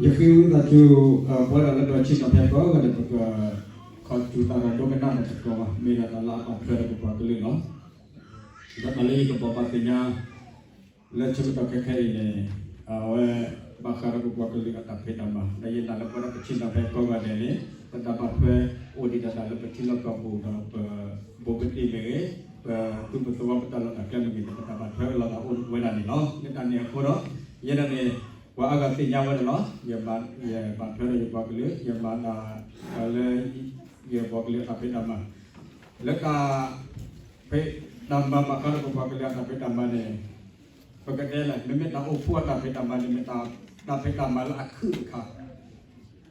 ယဃ့ဝံသးစူၤ ပဝဲဒၣ်လၢပဆ့ၣ်နီၤဖဲကိးဂၤဒဲး ပကခီၣ်စူၤသးဒီးဒိကနၣ်ဒီးသကိးဘၣ် မ့ၢ်ဒၣ်တၢ်လၢအဘၣ်ထွဲဒီးပပှၤကလုာ်လီၤ. ဒီးတၢ်လၢယကဘၣ်ပာ်သ့ၣ်ညါ လၢဆၢကတီၢ်ခဲခဲအံၤန့ၣ် အဝဲဘၣ်ဃးဒီးပပှၤကလုာ်အတၢ်ဖံးတၢ်မၤ ဒီးယနာ်လၢပဝဲဒၣ်ပဆ့ၣ်နီၤဖဲကိးဂၤဒဲးန့ၣ် ပတၢ်ဘၣ်ထွဲအိၣ်ဒံးဒၣ်တၢ်လၢပထံလီၢ်ကီၢ်ပူၤဒီးပ ဘိးကတ့ၢ်မ့ၢ်ဂ့ၤ, ပသူၣ်ပသဝီပတၢ်လီၢ်တၢ်ကျဲမ့ၢ်ဂ့ၤ ပတၢ်ဘၣ်ထွဲဝဲလိာ်သးအိၣ်ဝဲဒၣ်န့ၣ်လီၤ. လၢတၢ်န့ၣ်အဃိဒီး ယဲဒၣ်န့ၣ် ပှၤအါဂၤသ့ၣ်ညါဝဲဒၣ်လီၤ. ယဘၣ်ထွဲဒီးယပှၤကလုာ် ယမၤတၢ်လၢ ယပှၤကလုာ်အတၢ်ဖံးတၢ်မၤ လၢတၢ် ဖံးတၢ်မၤဘၣ်ဃးဒီးပပှၤကလုာ်အတၢ်ဖံးတၢ်မၤန့ၣ် ပကတဲလဲၣ် မ့မ့ၢ်တၢ်အိၣ်ဖှိၣ်အတၢ်ဖံးတၢ်မၤန့ၣ် မ့ၢ်တၢ်ဖံးတၢ်မၤလၢအခုၣ်တခါ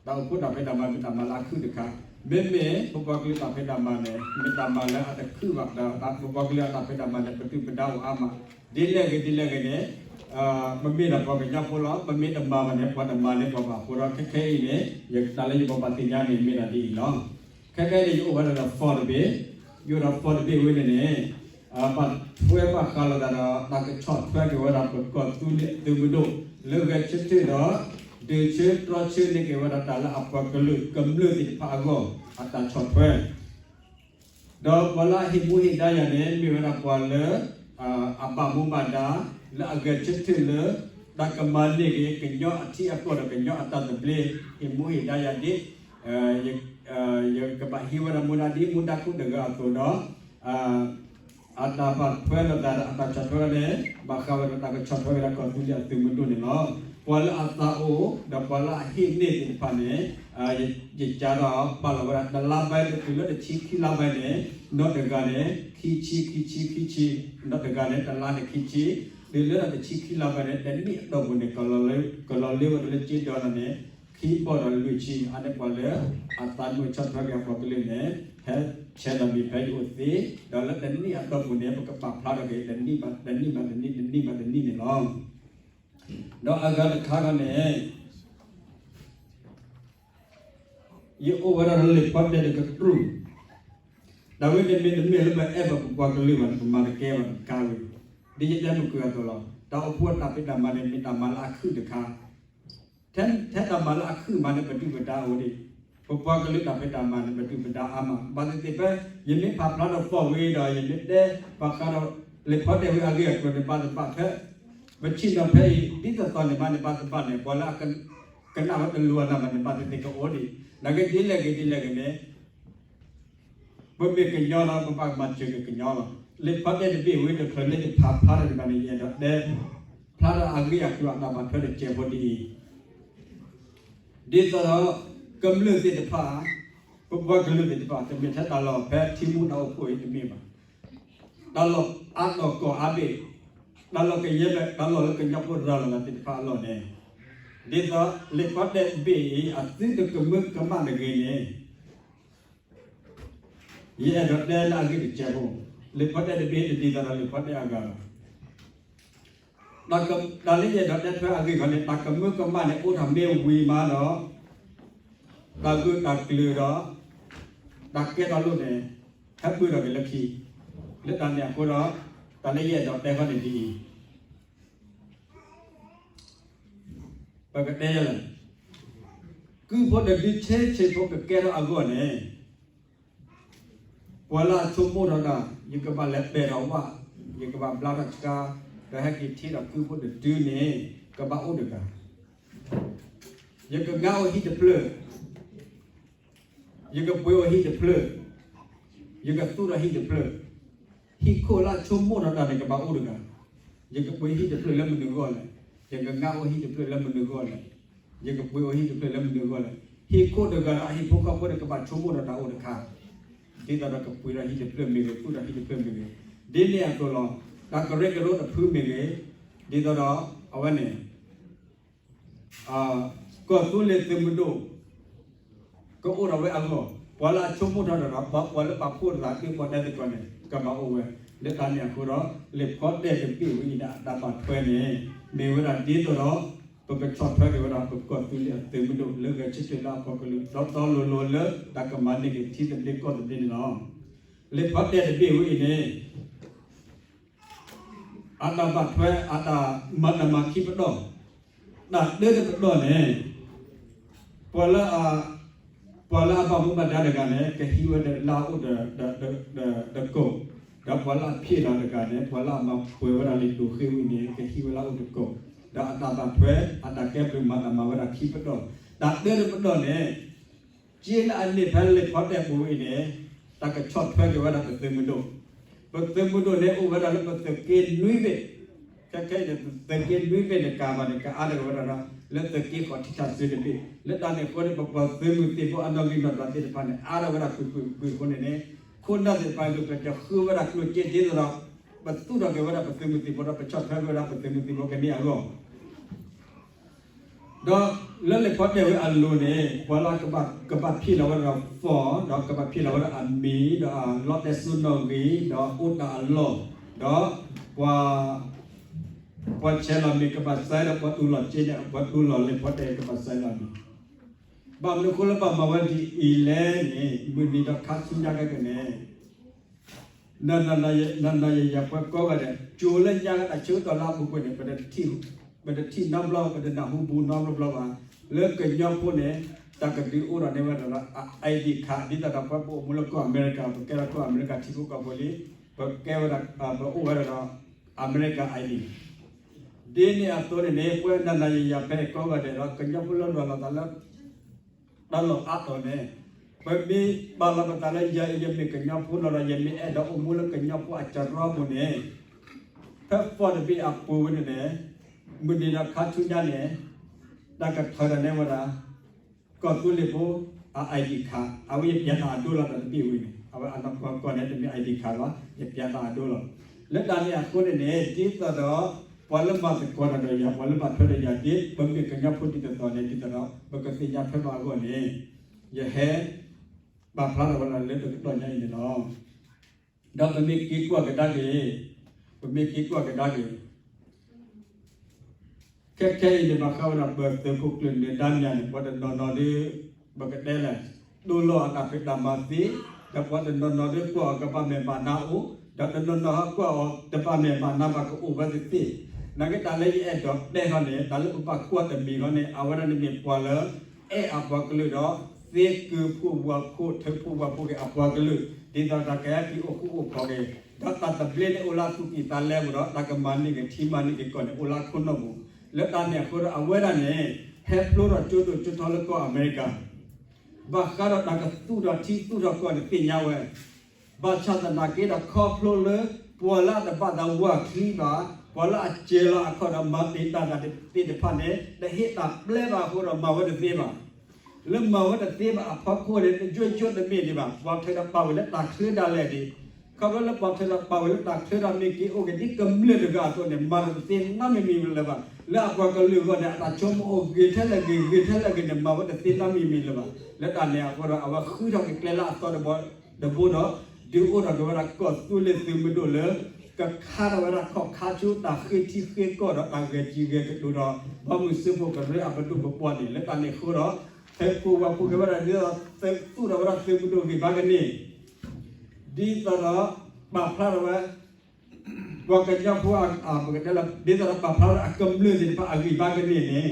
တၢ်အိၣ်ဖှိၣ်တၢ်ဖံးတၢ်မၤမ့ၢ်တၢ်မၤလၢအခုၣ်တခါ, မ့မ့ၢ်ပပှၤကလုာ်တၢ်ဖံးတၢ်မၤန့ၣ် မ့ၢ်တၢ်မၤလၢအတခုၣ်ဘၣ်ဒီး ပပှၤကလုာ်အတၢ်ဖံးတၢ်မၤန့ၣ် ပဒုၣ်ပဒါအိၣ်အါမး, ဒ်လဲၣ်ဂ့ၤဒ်လဲၣ်ဂ့ၤန့ၣ် ပမ့ၢ်ဒၣ်ပှၤကညီဖိလီၤ. ပမ့ၢ်တမၤဘၣ်န့ၣ် ပှၤတမၤန့ၢ်ပှၤဘၣ်အဃိဒီး ခဲခဲအံၤန့ၣ် ယတၢ်လၢယဘၣ်ပာ်သ့ၣ်ညါန့ၣ် မ့ၢ်ဒၣ်ဒ်အံၤလီၤ. ခဲခဲအံၤန့ၣ် ယအိၣ်ဝဲဒၣ်ဒီး form တဘ့ၣ်, ယအိၣ်ဒီး form တဘ့ၣ်ဝဲန့ၣ်န့ၣ် ဘၣ်ထွဲဘၣ်ဃးလိာ်သးဒီး တ၁ကဆီၣ်ထွဲက့ၤဝဲဒၣ် ပကီၢ်သူလ့ၤသုးမုၢ်ဒိၣ် လၢဂဲၤဆၢထၢၣ်ဒီး ဒုးဆၢတြီဆၢန့ၢ်က့ၤဝဲဒၣ်တၢ်လၢအပှၤကလုာ်ကမျၢၢ်သ့ၣ်တဖၣ်အဂီၢ် အတၢ်ဆီၣ်ထွဲ ဒီးပှၤလၢအဟ့ၣ်မူဟ့ၣ်ဒါယၤန့ၣ် မ့ၢ်ဝဲဒၣ်ပှၤလၢ အဘၣ်မူဘၣ်ဒါ လၢအဂဲၤဆၢထၢၣ်လၢ တၢ်ကမၤန့ၢ်က့ၤ ကညီအထံအကီၢ်ဒီးကညီအတၢ်သဘျ့ ဟ့ၣ်မူဟ့ၣ်ဒါယၤဒ် ယကဘၣ်ဟံးဝဲဒၣ်မူဒါဒ်မူဒါခိၣ်တဂၤအသိးဒီး အတၢ်ဘၣ်ထွဲလိာ်သးဒီး အတၢ်ဆီၣ်ထွဲန့ၣ် ဘၣ်ဃးဝဲဒီးတၢ်ကဆီၣ်ထွဲက့ၤဒီးကီၢ်သူလ့ၤအသုးမုၢ်ဒိၣ်န့ၣ်လီၤ. ပှၤလၢအသးအိၣ် ဒီးပှၤလၢအဟ့ၣ်န့ၢ်သ့ၣ်တဖၣ်န့ၣ် ယကးဒီးပာ်လီၤဝဲဒၣ် တလါဘဲန့ၣ်တုၤလၢတဆံခံလါဘဲန့ၣ် နီၢ်တဂၤန့ၣ် ခံဆံ ခံဆံ ခံဆံ, နီၢ်တဂၤန့ၣ် တလါန့ၣ်ခံဆံ, တုၤလၢတဆံခံလါဘဲန့ၣ် တနံၣ်အတီၢ်ပူၤန့ၣ် ကလီၤလၢဝဲဒၣ်လၢက့ဒီးန့ၣ် ခံဘီၣ်ဒီးလွံၢ်ဆံ, အါန့ၢ်ပှၤလၢ အသးနုာ်ဆီၣ်ထွဲက့ၤအပှၤကလုာ်န့ၣ် ဟဲဆဲးဒီးမ့ၢ်ဖဲယအိၣ်သ့, ဒီးလၢတနံၣ်အတီၢ်ပူၤန့ၣ် ပကပာ်ဖျါထီၣ်က့ၤ တနံၣ်ဘၣ်တနံၣ်ဘၣ်တနံၣ် တနံၣ်ဘၣ်တနံၣ်န့ၣ်လီၤ. ဒီးအဂၤတခါခီန့ၣ် ယအိၣ်ဝဲဒၣ်လၢလံာ်ဖီတဲတကတြူၢ်, တၢ်ဝဲန့ၣ်မ့တမ့ၢ်လၢပအဲၣ်ဘၣ်ပပှၤကလုာ်ဘၣ်န့ၣ် ပမၤတကဲဘၣ်တကးဝံၤ, ဒ်ယတဲမုၢ်ကွံာ်အသိးလီၤ. တၢ်အိၣ်ဖှိၣ်အတၢ်ဖံးတၢ်မၤန့ၣ် မ့ၢ်တၢ်မၤလၢအခုၣ်တခါ, ထဲထဲတၢ်မၤလၢအခုၣ်မးန့ၣ် ပဒုၣ်ပဒါအိၣ်ဒံး, ပပှၤကလုာ်တၢ်ဖံးတၢ်မၤန့ၣ် ပဒုၣ်ပဒါအါမး, ဘၣ်သ့ၣ်သ့ၣ်ဖဲ ယမ့ၢ်ဖးဖျါဒီး form ဝံၤဒီး ယမ့ၢ်တဲဘၣ်ဃးဒီး လံာ်ဖီတဲဝံၤအဂ့ၢ်အကျိၤန့ၣ် ဘၣ်သ့ၣ်ဘၣ်ဖဲ ပဆ့ၣ်နီၤဖဲအံၤ ဒ်သိးသိးန့ၣ်မးန့ၣ် ဘၣ်သ့ၣ်ဘၣ်န့ၣ် ပှၤလၢအကနၣ်ဝဲတလိၤအနၢ်မးန့ၣ် ဘၣ်သ့ၣ်သ့ၣ်ကအိၣ်ဒံး, နာ်က့ဒ်လဲၣ်ဂ့ၤဒ်လဲၣ်ဂ့ၤန့ၣ် ပမ့ၢ်ကညီလီၤ ပဘၣ်မၤစၢၤက့ၤကညီလီၤ. လံာ်ဖီတဲတဘ့ၣ်ဝံၤ တချုးလၢယဖးဖျါထီၣ်ဒံးဘၣ်န့ၣ် ယအဲၣ်ဒိးတဲ ဖျါထီၣ်အဂ့ၢ်အကျိၤအတၢ်ဘၣ်ထွဲတစဲးဖိဒ်အံၤ, ဒ်သိးဒီး ကမျၢၢ်သ့ၣ်တဖၣ် ပပှၤကလုာ်သ့ၣ်တဖၣ် တမ့ၢ်ထဲတၢ်လီၢ်ဖဲထံမူတၢ်အိၣ်ဖှိၣ်အံၤတမ့ၢ်ဘၣ်, တၢ်လီၢ်အါတီၢ်ကီၢ်အါဘ့ၣ်, တၢ်လီၢ်ကယဲၢ်ဘၣ် တၢ်လီၢ်လၢကညီဖိရၤလီၤသးသ့ၣ်တဖၣ်အလီၢ်န့ၣ်, ဒ်သိးလံာ်ဖီတဲတဘ့ၣ်အံၤ အသုတကမၢကမၣ်တဂ့ၤန့ၣ် ယအဲၣ်ဒိးတဲလၢအဂ့ၢ်တစဲးဖိ, လံာ်ဖီတဲတဘ့ၣ်တဒ်သိးဒီးလံာ်ဖီတဲအဂၤလီၤ. တၢ်လၢယအဲၣ်ဒိးတဲထွဲအဂ့ၢ်ခီန့ၣ် တၢ်ကမၢကမၣ်န့ၣ် အိၣ်ထီၣ်မ့ၢ်ဝံၤမးဒီး တၢ်ဂုာ်တၢ်ကျုာ်ဒီး တၢ်ကဲထီၣ်လိာ်န့ၣ် ဟဲပၢၢ်ထီၣ်က့ၤလၢခံ, လၢတၢ်န့ၣ်အဃိဒီး တၢ်လၢယအဲၣ်ဒိးတဲခီန့ၣ်ဒ်အံၤ ပကတဲယဲလဲၣ်, ကုၢ်ဖိတဒုဆဲးဆဲးဖိကကဲထီၣ်အဂီၢ်န့ၣ် ပှၤလၢအဆိကမိၣ်ထီၣ်တၢ် ယကဘၣ်လဲၤပဲာ်ထီၣ်ဝၣ်, ယကဘၣ်ဘျါထီၣ်ဆှါ, ဒီးဟဲက့ၤထံၣ်ဒီးကုၢ်ဖိတဒုန့ၣ် ကဘၣ်အိၣ်တဂၤ, ယကငါအိၣ်ဟံၣ်တဖျၢၣ် ယကပှ့ၤအိၣ်ဟံၣ်တဖျၢၣ်, ယကသူၣ်ထီၣ်ဟံၣ်တဖျၢၣ်, ဟံၣ်ခိၣ်လၢအဆိကမိၣ်ထီၣ်တၢ်န့ၣ် ကဘၣ်အိၣ်တဂၤ, ယကပှ့ၤဟံၣ်တဖျၢၣ်လၢမနုၤအဂီၢ်လဲၣ်, ယကငါအိၣ်ဟံၣ်တဖျၢၣ်လၢမနုၤအဂီၢ်လဲၣ်, ယကပှ့ၤအိၣ်ဟံၣ်တဖျၢၣ်လၢမနုၤအဂီၢ်လဲၣ်, ဟံၣ်ခိၣ်တဂၤဒီးအဟံၣ်ဖိဃီဖိန့ၣ် ကဘၣ်ဆိကမိၣ်ထီၣ်တၢ်အိၣ်တခါ, ဒ်သိးဒီးကပှ့ၤဒီးဟံၣ်တဖျၢၣ်မ့ၢ်ဂ့ၤ, သူၣ်ထီၣ်ဟံၣ်တဖျၢၣ်မ့ၢ်ဂ့ၤ, ဒ်န့ၣ်အသိးလီၤ. တၢ်ကရၢကရိတဖုမ့ၢ်ဂ့ၤ, ဒ်သိးဒီးအဝဲန့ၣ် ကီၢ်သူလ့ၤသုးမုၢ်ဒိၣ် ကအိၣ်ဒီးဝဲအဂီၢ်, ပှၤလၢအဆိကမိၣ်ထီၣ်ဒီး ပှၤလၢပာ်ဖှိၣ်သးသ့ၣ်တဖၣ်န့ၣ် ကဘၣ်အိၣ်ဝဲ, လၢတၢ်န့ၣ်အဃိဒီး လံာ်ဖီတဲတဘ့ၣ်ဝဲအံၤဒၣ်အတၢ်ဘၣ်ထွဲန့ၣ် မ့ၢ်ဝဲဒၣ်ဒ်သိးဒီး ပကဆီၣ်ထွဲက့ၤဝဲဒၣ် ပကီၢ်သူလ့ၤအသုးမုၢ်ဒိၣ် လၢဂဲၤဆၢထၢၣ်လၢအပှၤကလုာ် တီတီလိၤလိၤလၢ တၢ်ကမၤန့ၢ်က့ၤထံသဘျ့ကီၢ်သဘျ့န့ၣ်လီၤ. လံာ်ဖီတဲတဘ့ၣ်ဝဲအံၤန့ၣ် အတၢ်ဘၣ်ထွဲ အတၢ်မၤတၢ်မၤခံပတီၢ်, တၢ်တၢတပတီၢ်န့ၣ် ပှၤလၢအ, ပှၤလၢအဘၣ်မူဘၣ်ဒါတဂၤန့ၣ် ကဟံးဝဲဒၣ်လၢအအိၣ်တကိး, ဒီးပှၤလၢအဖံးလီၤတဂၤန့ၣ် ပှၤလၢအမၤပှဲၤဝဲဒၣ်လံာ်ဒိၣ်ဃ့ဝံၤန့ၣ် ကဟံးဝဲလၢအအိၣ်တကိး, ဒီးအတၢ်သးထွဲ အတၢ်ကဲဘျုးမၤတၢ်မၤဝဲဒၣ်ခံပတီၢ်, တၢ်တၢတပတီၢ်န့ၣ် က့လၢအန့ၢ်ဖဲလံာ်ဖီတဲာ်ပူၤဝံၤန့ၣ် တၢ်ကဆီၣ်ထွဲက့ၤဝဲဒၣ်ပသုးမုၢ်ဒိၣ်, ပသုးမုၢ်ဒိၣ်န့ၣ်အိၣ်ဝဲဒၣ်လၢပသုးက့နွံဘ့ၣ်, ခဲခဲအံၤန့ၣ် ပသုးက့နွံဘ့ၣ်န့ၣ် ကၤဘၣ်န့ၣ် ကအါထီၣ်က့ၤဝဲဒၣ်ဒီး လၢသုးက့ဃီၤထံဆးစၢတဘ့ၣ်, လၢတၢ်န့ၣ်အဃိန့ၣ် ပပှၤသုးမုၢ်သံၣ်ဘိအနီၣ်ဂံၢ်နီၣ်ဒွးသ့ၣ်တဖၣ်န့ၣ် အါထီၣ်ဝဲဒၣ်ကွ့ၢ်ကွ့ၢ်ကွ့ၢ်အဃိန့ၣ်န့ၣ် ခိၣ်နၢ်သ့ၣ်တဖၣ်အံၤ ပကဃုဝဲဒၣ်ကျိၣ်စ့ဒ်သိးဒီး ပသူၣ်ထီၣ်က့ၤဝဲဒၣ်ပသုးမုၢ်သံၣ်ဘိဒီး ပဆီၣ်ထွဲက့ၤဝဲဒၣ်ပသုးမုၢ်သံၣ်ဘိကန့ၢ်အဂီၢ် ဒီးလၢလံာ်ဖီတဲာ်ဝဲအလိၤန့ၣ် ပှၤလၢကဘၣ်ဖံးလီၤဝဲဒၣ် phone ဒီးကဘၣ်ဖံးလီၤဝဲဒၣ်အမံၤ ဒီးအလီတဲစိနီၣ်ဂံၢ် ဒီးအိၣ်တၢ်အလီၢ် ဒီးပှၤ, ပှၤဆဲးလီၤမ့ၢ်ကဘၣ်စဲဒီးပှၤတူၢ်လီၤစ့န့ၣ် ပှၤတူၢ်လီၤလံာ်ဖီတဲာ်ကဘၣ်စဲလီၤမ့ၢ်, ဘၣ်မနုၤအဃိလၢဘၣ်မၤဝဲဒ်အံၤလဲၣ်န့ၣ် မုၢ်နံၤဒီးခါဆူညါကဲကန့ၣ် နနယယၤပှၤကိးဂၤဒဲး ကၠိလၢညါကတၢၢ်ဆၢကတီၢ်လၢအပူၤကွံာ်န့ၣ် ပတထံၣ်နီတဘျီ ပတနၢ်ဟူဘူးနီတဘျီဘၣ်. လၢကညီဖိန့ၣ် တၢ်ကဒုးအိၣ်ထီၣ်န့ၢ်ဝဲဒၣ်ဒီး ID card ဒ်သိးဒီးပှၤပအိၣ်မူလၢကီၢ်အမဲရကၤ ပကဲထီၣ်ကီၢ်အမဲရကၤထံဖိကီၢ်ဖိလံ ပကဲဝဲဒၣ် ပအိၣ်ဝဲဒၣ်ဒီး အမဲရကၤ ID ဒ်န့ၣ်အသိးန့ၣ်န့ၣ် ပှၤနနယယၤဖဲကိးဂၤဒဲးဒီး ကညီဖိလၢလီၢ်လီၤသးလၢ တၢ်လီၢ်အါတီၤန့ၣ် ပမ့ၢ်ပာ်လီၤပသးလၢယၤအံၤ ယမ့ၢ်ကညီဖိလီၤဒီး ယမ့ၢ်အဲၣ်ဒိးအိၣ်မူလၢကညီဖိအစရီပူၤန့ၣ် ဖဲဖီၣ်တဘ့ၣ်အပူၤဝဲန့ၣ်န့ၣ် မုၢ်နံၤဒီးခါဆူညါန့ၣ် တၢ်ကထၢထီၣ်န့ၢ်ဝဲဒၣ် ကီၢ်သူလ့ၤဖိအ ID card အဝဲယပျးတၢ်အဒိလီၤတၢ်တဘ့ၣ်ဝဲန့ၣ် အဝဲအနီၢ်ကီၢ်ကီၢ်န့ၣ် တမ့ၢ် ID card ဘၣ် ယပျးတၢ်အဒိလီၤ. လၢတၢ်န့ၣ်အဃိန့ၣ်န့ၣ် ဒ်သိးဒီး ပှၤလၢမၤသကိးတၢ်ဒီးယၤ ပှၤလၢဘၣ်ထွဲဒီးယၤဒ် ပမ့ၢ်ကညီဖိဒ်သိးသိးန့ၣ် ဒ်သိးဒီး ပကသ့ၣ်ညါထွဲဘၣ်အဂီၢ်န့ၣ် ယဟဲ ပာ်ဖျါထီၣ်ဝဲဒၣ်လၢတကတီၢ်ညါအံၤန့ၣ်လီၤ. ဒီးပမ့ၢ်က့ၤကွၢ်ကဒါက့ၤ, ပမ့ၢ်က့ၤကွၢ်ကဒါက့ၤ ခဲခဲအံၤန့ၣ် ဘၣ်ဃးဝဲဒၣ်ပသုးခိၣ်ကျၢၢ်နၢၤဒါမၠးန့ၣ် ပှၤတနီၤနီၤဒ် ပကတဲလဲၣ် တိၢ်လီၤအတၢ်ဖံးတၢ်မၤသ့, ဒီးပှၤတနီၤနီၤဒ်ကွၢ်အီၤကဘၣ်မဲာ်ဘၣ်နါအိၣ်, ဒီးတနီၤနီၤဟီကွၢ်အီၤတဘၣ်မဲာ်ဘၣ်နါဘၣ်ကအိၣ်ဝဲသ့ၣ်သ့ၣ်, နာ်က့တၢ်လၢယအဲၣ်ဒိးတဲဃီန့ၣ် တၢ်လၢပဘၣ်ကွၢ်တမံၤဃီန့ၣ် အဝဲဒၣ်န့ၣ်မ့ၢ်ပှၤလၢ အဲၣ်အပှၤကလုာ်ဒီး သ့ကုဖှိၣ်ဝၤဖှိၣ် ထုးဖှိၣ်ဝၤဖှိၣ်က့ၤအပှၤကလုာ် ဒ်သိးတၢ်ကဲထီၣ်က့ၤအိၣ်ဃူအိၣ်ဖိးက့ၤ, ဒီးတၢ်သဘျ့န့ၣ်အိၣ်လၢသူၣ်ကံၢ်သးလဲပူၤဒီး တၢ်ကမၤန့ၢ်က့ၤထံမၤန့ၢ်က့ၤကီၢ်န့ၣ် အိၣ်လၢအခိၣ်နူာ်ပူၤ, လၢတၢ်န့ၣ်အဃိဒီး အဝဲဒၣ်န့ၣ် ဟဲဖျိထီၣ်ကၠိဒိၣ်ကၠိထီလၢကီၢ်အမဲရကၤ ဘၣ်ဃးဒီးတၢ်ကသူၣ်ထီၣ်ထံသူၣ်ထီၣ်ကီၢ်န့ၣ်သ့ၣ်ညါဝဲ ဘၣ်ဆၣ်သနာ်က့ဒီးခီဖျိလၢ ပှၤလၢအတဘၣ်သးဝၤချံဘၣ်, ပှၤလၢအစဲၤလီၤအခီၣ်ဒီးမၤတ့ၢ်တၢ်သ့ၣ်တဖၣ်န့ၣ် တဟ့ၣ်တၢ်ပျဲဘၣ်အဃိဒီးမၤဝဲတသ့ဘၣ်. လၢမၤဝဲတသ့ဘၣ်အဖီခိၣ်န့ၣ် တယိယိတမ့ၢ်ဒံးဘၣ်, ပှၤထုးဒီးပာ်ဝဲလၢတၢ်ချၢဒၣ်လဲာ်ဒံး, ခီဖျိလၢပှၤထုးဒီးပာ်ဝဲလၢတၢ်ချၢဒၣ်မ့ၢ်က့ၤအိၣ်က့ၤဒ်ကမျၢၢ်တဂၤအသိးန့ၣ် မၤတသ့နီတမံၤမံၤလၢၤဘၣ်. လၢအပှၤကလုာ်အဂီၢ်န့ၣ် အတၢ်ဆိကမိၣ်အိၣ်ဂ့ၤထဲလဲၣ်ဂ့ၤ ဂ့ၤထဲလဲၣ်ဂ့ၤန့ၣ် မၤဝဲတသ့နီတမံၤမံၤလၢၤဘၣ်. လၢတၢ်န့ၣ်အဃိဒီး အဝဲဃုထီၣ်က့ၤကျဲလၢအသီတဘိ တဘိဒီး ဒုးအိၣ်ထီၣ်က့ၤဝဲဒၣ်ကီၢ်သူလ့ၤသုးမုၢ်ဒိၣ်လၢ ကခါထီၣ်ဝဲဒၣ်ခီၣ်ခါဆူတၢ်ဃ့ထံဃ့ကီၢ်ဒီးတၢ်ဂဲၤစံၣ်ဂဲၤကတိၤဒီး ဘီမုၢ်စၢဖှိၣ်ကရၢအပဒိၣ်ပပှၢ်န့ၣ် လၢတၢ်န့ၣ်အဃိဒီး ဖဲခိၣ်ဝၤခိၣ်က့ၤဝဲဒၣ်ဒ်သိးသုးသူၣ်ထီၣ်ဝဲဒၣ်သုးမုၢ်ဒိၣ်ဂံၢ်ဘါကန့ၢ် ဒ်သိးဒီး ပာ်ဖျါထီၣ်ဝဲ ပှၤကညီဖိ ပကတဲလၢ ဒ်သိးဒီးပာ်ဖျါထီၣ်အကမျၢၢ်သ့ၣ်တဖၣ်အဂံၢ်ဘါကန့ၢ်န့ၣ်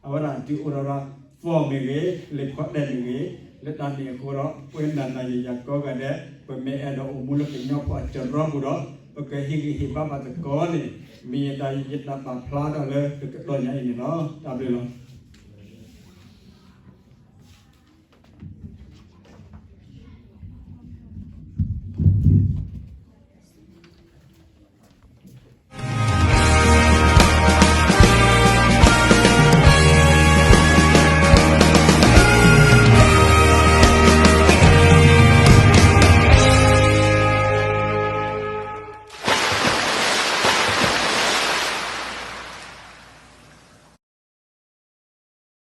အဝဲဒၣ်ဒုးအိၣ်ထီၣ်ဒီး form မ့ၢ်ဂ့ၤ လံာ်ဖီတဲာ်မ့ၢ်ဂ့ၤ လၢတၢ်န့ၣ်အဃိဒီး ပှၤနနယယၤကိးဂၤဒဲး ပမ့ၢ်အဲၣ်ဒိးအိၣ်မူလၢကညီဖိအစရီပူၤဒီး ပကဟ့ၣ်ဂံၢ်ဟ့ၣ်ဘါဘၣ်သကိးန့ၣ် မ့ၢ်ယတၢ်ယတၢ်ပာ်ဖျါထီၣ်လၢတကတီၢ်ညါအံၤန့ၣ်လီၤ. တၢ်ဘျုးလီၤ.